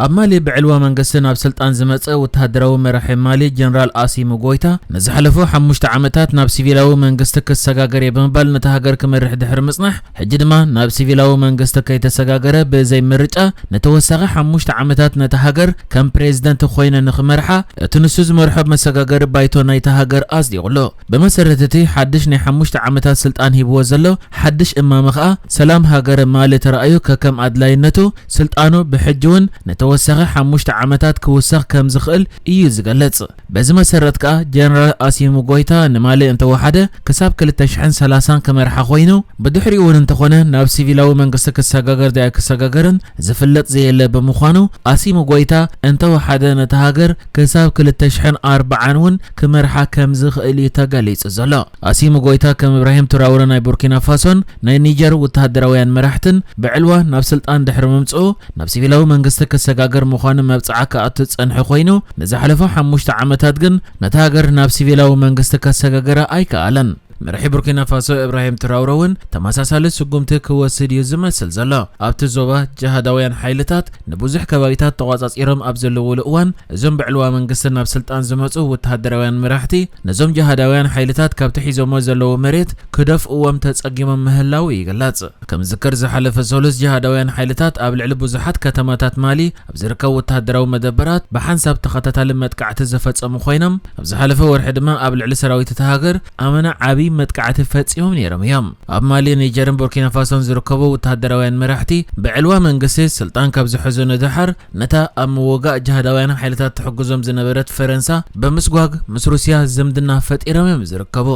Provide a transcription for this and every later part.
ኣብ ማሊ ብዕልዋ መንግስቲ ናብ ስልጣን ዝመጸ ወተሃደራዊ መራሒ ማሊ ጀነራል ኣሲሙ ጎይታ ንዝሓለፉ ሓሙሽተ ዓመታት ናብ ሲቪላዊ መንግስቲ ክሰጋገር እየ ብምባል ነታ ሃገር ክመርሕ ድሕሪ ምጽናሕ፣ ሕጂ ድማ ናብ ሲቪላዊ መንግስቲ ከይተሰጋገረ ብዘይ ምርጫ ንተወሳኺ ሓሙሽተ ዓመታት ነታ ሃገር ከም ፕሬዝደንት ኮይነ ንኽመርሓ እቲ ንሱ ዝመርሖ መሰጋገሪ ባይቶ ናይታ ሃገር ኣጽዲቑ ኣሎ። ብመሰረት እቲ ሓድሽ ናይ ሓሙሽተ ዓመታት ስልጣን ሂብዎ ዘሎ ሓድሽ እማመ ከኣ ሰላም ሃገረ ማሊ ተራእዩ ከከም ኣድላይነቱ ስልጣኑ ብሕጂ እውን ንተወሳኺ ሓሙሽተ ዓመታት ክውሰኽ ከም ዝኽእል እዩ ዝገልጽ። በዚ መሰረት ከኣ ጀነራል ኣሲሙ ጎይታ ንማሊ እንተወሓደ ክሳብ ክልተ ሽሕን ሰላሳን ክመርሓ ኮይኑ ብድሕሪኡ እውን እንተኾነ ናብ ሲቪላዊ መንግስቲ ክሰጋገር ዳኣ ክሰጋገርን ዝፍለጥ ዘየለ ብምዃኑ ኣሲሙ ጎይታ እንተወሓደ ነታ ሃገር ክሳብ ክልተ ሽሕን ኣርባዓን እውን ክመርሓ ከም ዝኽእል እዩ ተገሊጹ ዘሎ። ኣሲሙ ጎይታ ከም እብራሂም ትራውረ ናይ ቡርኪና ፋሶን ናይ ኒጀር ወተሃደራውያን መራሕትን ብዕልዋ ናብ ስልጣን ድሕሪ ምምጽኡ ናብ ሲቪላዊ መንግስቲ ክሰጋገር ምዃኑ መብጽዓ ክኣቱ ዝጸንሐ ኮይኑ ንዝሓለፉ ሓሙሽተ ዓመታት ግን ነታ ሃገር ናብ ሲቪላዊ መንግስቲ ከሰጋግራ ኣይከኣለን። መራሒ ቡርኪና ፋሶ እብራሂም ትራውረ እውን ተመሳሳሊ ስጉምቲ ክወስድ እዩ ዝመስል ዘሎ። ኣብቲ ዞባ ጅሃዳውያን ሓይልታት ንብዙሕ ከባቢታት ተቋጻጺሮም ኣብ ዘለውሉ እዋን እዞም ብዕልዋ መንግስቲ ናብ ስልጣን ዝመጹ ወተሃደራውያን መራሕቲ ነዞም ጅሃዳውያን ሓይልታት ካብቲ ሒዞሞ ዘለዉ መሬት ክደፍእዎም ተጸጊሞም ምህላው ይግለጽ። ከም ዝክር ዝሓለፈ ሰሉስ ጅሃዳውያን ሓይልታት ኣብ ልዕሊ ብዙሓት ከተማታት ማሊ ኣብ ዝርከቡ ወተሃደራዊ መደበራት ብሓንሳብ ተኸታታሊ መጥቃዕቲ ዝፈጸሙ ኮይኖም ኣብ ዝሓለፈ ወርሒ ድማ ኣብ ልዕሊ ሰራዊት እታ ሃገር ኣመና ዓቢ መጥቃዕቲ ፈጺሞም ነይሮም እዮም። ኣብ ማሊ፣ ኒጀርን ቡርኪና ፋሶን ዝርከቡ ወተሃደራውያን መራሕቲ ብዕልዋ መንግስቲ ስልጣን ካብ ዝሕዙ ንድሓር ነታ ኣብ ምውጋእ ጅሃዳውያን ሓይልታት ትሕግዞም ዝነበረት ፈረንሳ ብምስጓግ ምስ ሩስያ ዝምድና ፈጢሮም እዮም ዝርከቡ።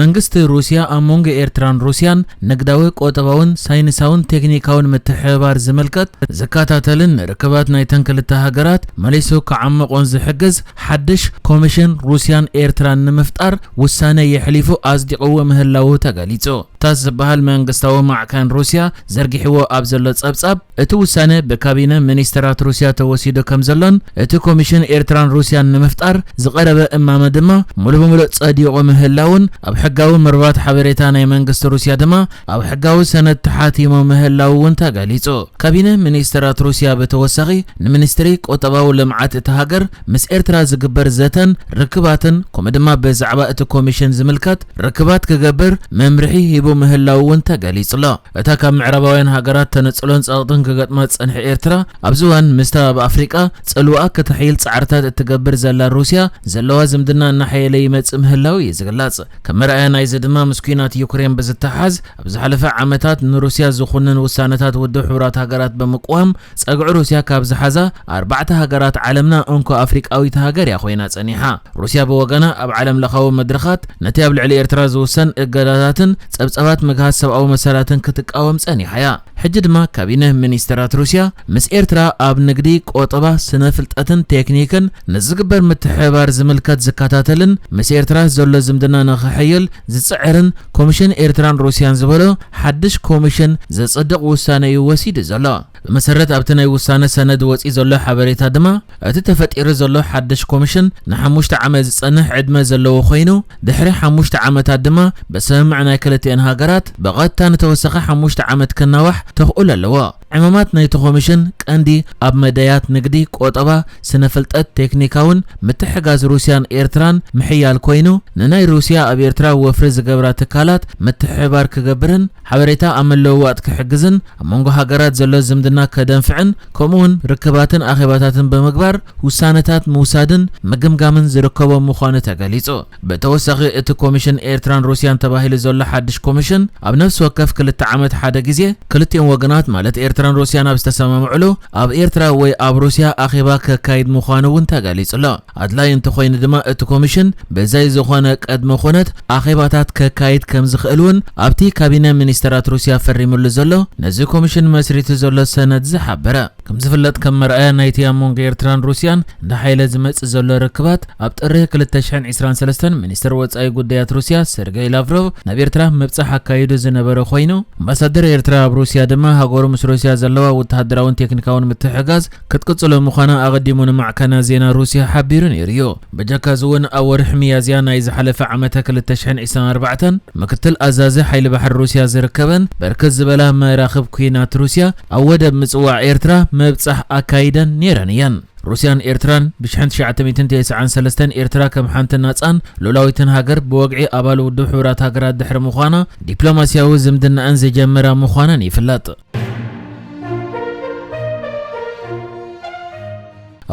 መንግስቲ ሩስያ ኣብ መንጎ ኤርትራን ሩስያን ንግዳዊ፣ ቁጠባውን ሳይንሳውን ቴክኒካውን ምትሕብባር ዝምልከት ዝከታተልን ርክባት ናይተን ክልተ ሃገራት መሊሱ ክዓምቖን ዝሕግዝ ሓድሽ ኮሚሽን ሩስያን ኤርትራን ንምፍጣር ውሳነ የሕሊፉ ኣጽዲቕዎ ምህላዉ ተገሊጹ። ታስ ዝበሃል መንግስታዊ ማዕከን ሩስያ ዘርጊሕዎ ኣብ ዘሎ ጸብጻብ፣ እቲ ውሳነ ብካቢነ ሚኒስተራት ሩስያ ተወሲዱ ከም ዘሎን እቲ ኮሚሽን ኤርትራን ሩስያን ንምፍጣር ዝቐረበ እማመ ድማ ሙሉ ብምሉእ ጸዲቑ ምህላውን ኣብ ሕጋዊ መርባት ሓበሬታ ናይ መንግስቲ ሩስያ ድማ ኣብ ሕጋዊ ሰነድ ተሓቲሙ ምህላው እውን ተገሊጹ። ካቢነ ሚኒስተራት ሩስያ ብተወሳኺ ንሚኒስትሪ ቁጠባዊ ልምዓት እቲ ሃገር ምስ ኤርትራ ዝግበር ዘተን ርክባትን ከምኡ ድማ ብዛዕባ እቲ ኮሚሽን ዝምልከት ርክባት ክገብር መምርሒ ሂቡ ምህላው እውን ተገሊጹ ኣሎ። እታ ካብ ምዕራባውያን ሃገራት ተነጽሎን ጸቕጥን ክገጥማ ዝጸንሐ ኤርትራ ኣብዚ እዋን ምስታ ኣብ ኣፍሪቃ ጽልዋኣ ከተሕይል ጻዕርታት እትገብር ዘላ ሩስያ ዘለዋ ዝምድና እናሓየለ ይመጽእ ምህላው እዩ ዝግለጽ። ከም መርኣያ ናይዚ ድማ ምስ ኲናት ዩክሬን ብዝተሓዝ ኣብ ዝሓለፈ ዓመታት ንሩስያ ዝኹንን ውሳነታት ውድብ ሕቡራት ሃገራት ብምቅዋም ጸግዒ ሩስያ ካብ ዝሓዛ ኣርባዕተ ሃገራት ዓለምና እንኮ ኣፍሪቃዊት ሃገር እያ ኮይና ጸኒሓ። ሩስያ ብወገና ኣብ ዓለም ለኻዊ መድረኻት ነቲ ኣብ ልዕሊ ኤርትራ ዝውሰን እገዳታትን ጸብጻባት ምግሃስ ሰብኣዊ መሰላትን ክትቃወም ጸኒሓ እያ። ሕጂ ድማ ካቢነ ሚኒስተራት ሩስያ ምስ ኤርትራ ኣብ ንግዲ፣ ቆጠባ፣ ስነ ፍልጠትን ቴክኒክን ንዝግበር ምትሕብባር ዝምልከት ዝከታተልን ምስ ኤርትራ ዘሎ ዝምድና ንኽሕይል ዝጽዕርን ኮሚሽን ኤርትራን ሩስያን ዝበሎ ሓድሽ ኮሚሽን ዘጽድቕ ውሳነ እዩ ወሲዱ ዘሎ። ብመሰረት ኣብቲ ናይ ውሳነ ሰነድ ወጺኡ ዘሎ ሓበሬታ ድማ፣ እቲ ተፈጢሩ ዘሎ ሓድሽ ኮሚሽን ንሓሙሽተ ዓመት ዝጸንሕ ዕድመ ዘለዎ ኮይኑ፣ ድሕሪ ሓሙሽተ ዓመታት ድማ ብስምምዕ ናይ ክልቲኤን ሃገራት ብቐጥታ ንተወሰኸ ሓሙሽተ ዓመት ክናዋሕ ተኽእሎ ኣለዎ። ዕማማት ናይቲ ኮሚሽን ቀንዲ ኣብ መዳያት ንግዲ፣ ቆጠባ፣ ስነ ፍልጠት፣ ቴክኒካውን ምትሕጋዝ ሩስያን ኤርትራን ምሕያል ኮይኑ፣ ንናይ ሩስያ ኣብ ኤርትራ ወፍሪ ዝገብራ ትካላት ምትሕብባር ክገብርን ሓበሬታ ኣብ ምልውዋጥ ክሕግዝን ኣብ መንጎ ሃገራት ዘሎ ዝምድና ከደንፍዕን ከምኡውን ርክባትን ኣኼባታትን ብምግባር ውሳነታት ምውሳድን ምግምጋምን ዝርከቦ ምዃኑ ተገሊጹ። ብተወሳኺ እቲ ኮሚሽን ኤርትራን ሩስያን ተባሂሉ ዘሎ ሓድሽ ኮሚሽን ኣብ ነፍሲ ወከፍ ክልተ ዓመት ሓደ ግዜ ክልቲኦም ወገናት ማለት ኤርትራን ሩስያን ኣብ ዝተሰማምዕሉ ኣብ ኤርትራ ወይ ኣብ ሩስያ ኣኼባ ከካይድ ምዃኑ እውን ተገሊጹ ኣሎ። ኣድላይ እንተኾይኑ ድማ እቲ ኮሚሽን ብዘይ ዝኾነ ቅድመ ኩነት ኣኼባታት ከካይድ ከም ዝኽእል እውን ኣብቲ ካቢነ ሚኒስተራት ሩስያ ፈሪሙሉ ዘሎ ነዚ ኮሚሽን መስሪቱ ዘሎ ሰነድ ዝሓበረ። ከም ዝፍለጥ፣ ከም መርኣያ ናይቲ ኣብ መንጎ ኤርትራን ሩስያን እንዳ ሓይለ ዝመጽእ ዘሎ ርክባት፣ ኣብ ጥሪ ክልተ ሽሕን ዕስራን ሰለስተን ሚኒስትር ወጻኢ ጉዳያት ሩስያ ሰርጌይ ላቭሮቭ ናብ ኤርትራ ምብጻሕ ኣካይዱ ዝነበረ ኮይኑ፣ ኣምባሳደር ኤርትራ ኣብ ሩስያ ድማ ሃገሩ ምስ ሩስያ ዘለዋ ወተሃደራውን ቴክኒካውን ምትሕጋዝ ክትቅጽሎ ምዃና ኣቐዲሙ ንማዕከና ዜና ሩስያ ሓቢሩ ነይሩ እዩ። በጀካ እዚ እውን ኣብ ወርሒ ሚያዝያ ናይ ዝሓለፈ ዓመተ ክልተ ሽሕን ዕስራን ኣርባዕተን ምክትል ኣዛዚ ሓይሊ ባሕሪ ሩስያ ዝርከበን ብርክት ዝበላ መራኽብ ኲናት ሩስያ ኣብ ወደብ ምጽዋዕ ኤርትራ ምብጻሕ ኣካይደን ነይረን እየን። ሩስያን ኤርትራን ብሽሕን ትሽዓተ ሚእትን ተስዓን ሰለስተን ኤርትራ ከም ሓንቲ ናጻን ሉላዊትን ሃገር ብወግዒ ኣባል ውድብ ሕቡራት ሃገራት ድሕሪ ምዃና ዲፕሎማስያዊ ዝምድናኣን ዝጀመራ ምዃነን ይፍለጥ።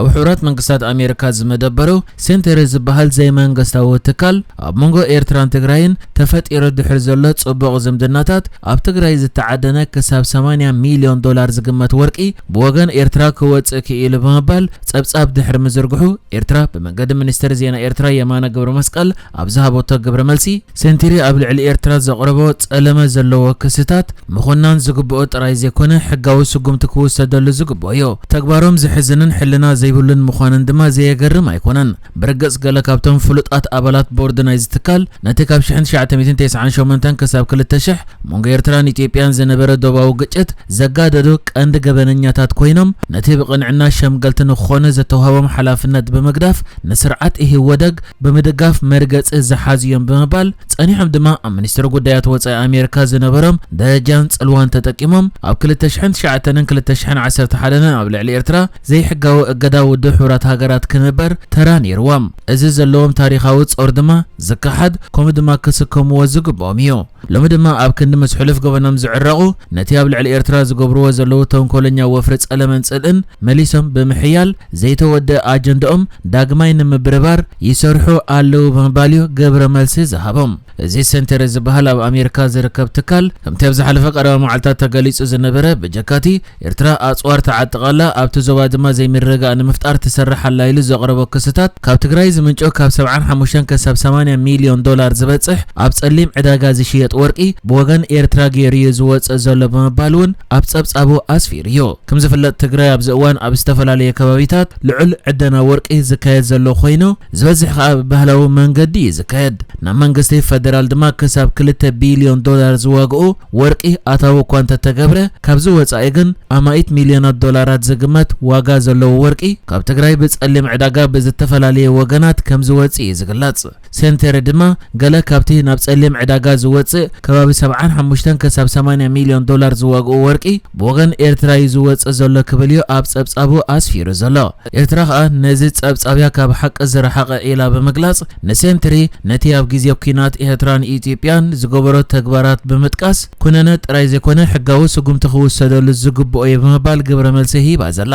ኣብ ሕቡራት መንግስታት ኣሜሪካ ዝመደበሩ ሴንተሪ ዝበሃል ዘይመንግስታዊ ትካል ኣብ መንጎ ኤርትራን ትግራይን ተፈጢሩ ድሕሪ ዘሎ ጽቡቕ ዝምድናታት ኣብ ትግራይ ዝተዓደነ ክሳብ ሰማንያ ሚልዮን ዶላር ዝግመት ወርቂ ብወገን ኤርትራ ክወጽእ ክኢሉ ብምባል ጸብጻብ ድሕሪ ምዝርግሑ፣ ኤርትራ ብመንገዲ ሚኒስትር ዜና ኤርትራ የማነ ገብረ መስቀል ኣብ ዝሃበቶ ግብረ መልሲ፣ ሴንተሪ ኣብ ልዕሊ ኤርትራ ዘቕረቦ ጸለመ ዘለዎ ክስታት ምኹናን ዝግብኦ ጥራይ ዘይኮነ፣ ሕጋዊ ስጉምቲ ክውሰደሉ ዝግብኦ እዩ። ተግባሮም ዘሕዝንን ሕልና ዘይብሉን ምዃንን ድማ ዘየገርም ኣይኮነን። ብርግጽ፣ ገለ ካብቶም ፍሉጣት ኣባላት ቦርድ ናይዚ ትካል፣ ነቲ ካብ ሽሕን ትሽዓተ ሚእትን ተስዓን ሸሞንተን ክሳብ ክልተ ሽሕ መንጎ ኤርትራን ኢትዮጵያን ዝነበረ ዶባዊ ግጭት ዘጋደዱ ቀንዲ ገበነኛታት ኮይኖም፣ ነቲ ብቕንዕና ሸምገልቲ ንክኾኑ ዝተዋህቦም ሓላፍነት ብምግዳፍ፣ ንስርዓት ኢህወደግ ብምድጋፍ መርገጺ ዝሓዙ እዮም ብምባል፣ ጸኒሖም ድማ ኣብ ሚኒስትሪ ጉዳያት ወጻኢ ኣሜሪካ ዝነበሮም ደረጃን ጽልዋን ተጠቂሞም፣ ኣብ ክልተ ሽሕን ትሽዓተን ክልተ ሽሕን ዓሰርተ ሓደን ኣብ ልዕሊ ኤርትራ ዘይሕጋዊ እገዳ ውድብ ሕቡራት ሃገራት ክንበር ተራ ነይርዎም። እዚ ዘለዎም ታሪኻዊ ጾር ድማ ዝከሓድ፣ ከምኡ ድማ ክስከምዎ ዝግብኦም እዩ። ሎሚ ድማ ኣብ ክንዲ ምስ ሕሉፍ ገበኖም ዝዕረቑ፣ ነቲ ኣብ ልዕሊ ኤርትራ ዝገብርዎ ዘለዉ ተንኮለኛ ወፍሪ ጸለመን ጽልእን መሊሶም ብምሕያል፣ ዘይተወደአ ኣጀንዳኦም ዳግማይ ንምብርባር ይሰርሑ ኣለዉ ብምባል እዩ ግብረ መልሲ ዝሃቦም። እዚ ሴንተር ዝበሃል ኣብ ኣሜሪካ ዝርከብ ትካል፣ ከምቲ ኣብ ዝሓለፈ ቀረባ መዓልታት ተገሊጹ ዝነበረ፣ ብጀካቲ ኤርትራ ኣጽዋር ትዓጥቕ ኣላ፣ ኣብቲ ዞባ ድማ ዘይምርግጋእ ንምፍጣር ትሰርሕ ኣላ ኢሉ ዘቕረቦ ክስታት፣ ካብ ትግራይ ዝምንጮ ካብ ሰብዓን ሓሙሽተን ክሳብ ሰማንያ ሚልዮን ዶላር ዝበጽሕ ኣብ ጸሊም ዕዳጋ ዝሽየጥ ወርቂ ብወገን ኤርትራ ገይሩ እዩ ዝወጽእ ዘሎ ብምባል እውን ኣብ ጸብጻቡ ኣስፊሩ እዩ። ከም ዝፍለጥ፣ ትግራይ ኣብዚ እዋን ኣብ ዝተፈላለየ ከባቢታት ልዑል ዕደና ወርቂ ዝካየድ ዘሎ ኮይኑ፣ ዝበዝሕ ከኣ ብባህላዊ መንገዲ እዩ ዝካየድ። ናብ መንግስቲ ፌደራል ድማ ክሳብ ክልተ ቢልዮን ዶላር ዝዋግኡ ወርቂ ኣታዊ እኳ እንተተገብረ፣ ካብዚ ወጻኢ ግን ኣማኢት ሚልዮናት ዶላራት ዝግመት ዋጋ ዘለዎ ወርቂ ካብ ትግራይ ብጸሊም ዕዳጋ ብዝተፈላለየ ወገናት ከም ዝወጽእ እዩ ዝግለጽ። ሴንተሪ ድማ፣ ገለ ካብቲ ናብ ጸሊም ዕዳጋ ዝወጽእ ከባቢ ሰብዓን ሓሙሽተን ክሳብ ሰማንያ ሚልዮን ዶላር ዝዋግኡ ወርቂ ብወገን ኤርትራ እዩ ዝወጽእ ዘሎ ክብል እዩ ኣብ ጸብጻቡ ኣስፊሩ ዘሎ። ኤርትራ ከኣ ነዚ ጸብጻብያ ካብ ሓቂ ዝረሓቐ ኢላ ብምግላጽ፣ ንሴንትሪ ነቲ ኣብ ግዜ ኲናት ኤርትራን ኢትዮጵያን ዝገበሮ ተግባራት ብምጥቃስ፣ ኩነነ ጥራይ ዘይኮነ ሕጋዊ ስጉምቲ ክውሰደሉ ዝግብኦ እዩ ብምባል ግብረ መልሲ ሂባ ዘላ።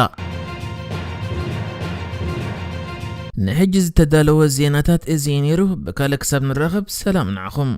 ንሕጂ ዝተዳለወ ዜናታት እዚ እዩ ነይሩ። ብካልእ ክሳብ ንራኸብ፣ ሰላም ንዓኹም።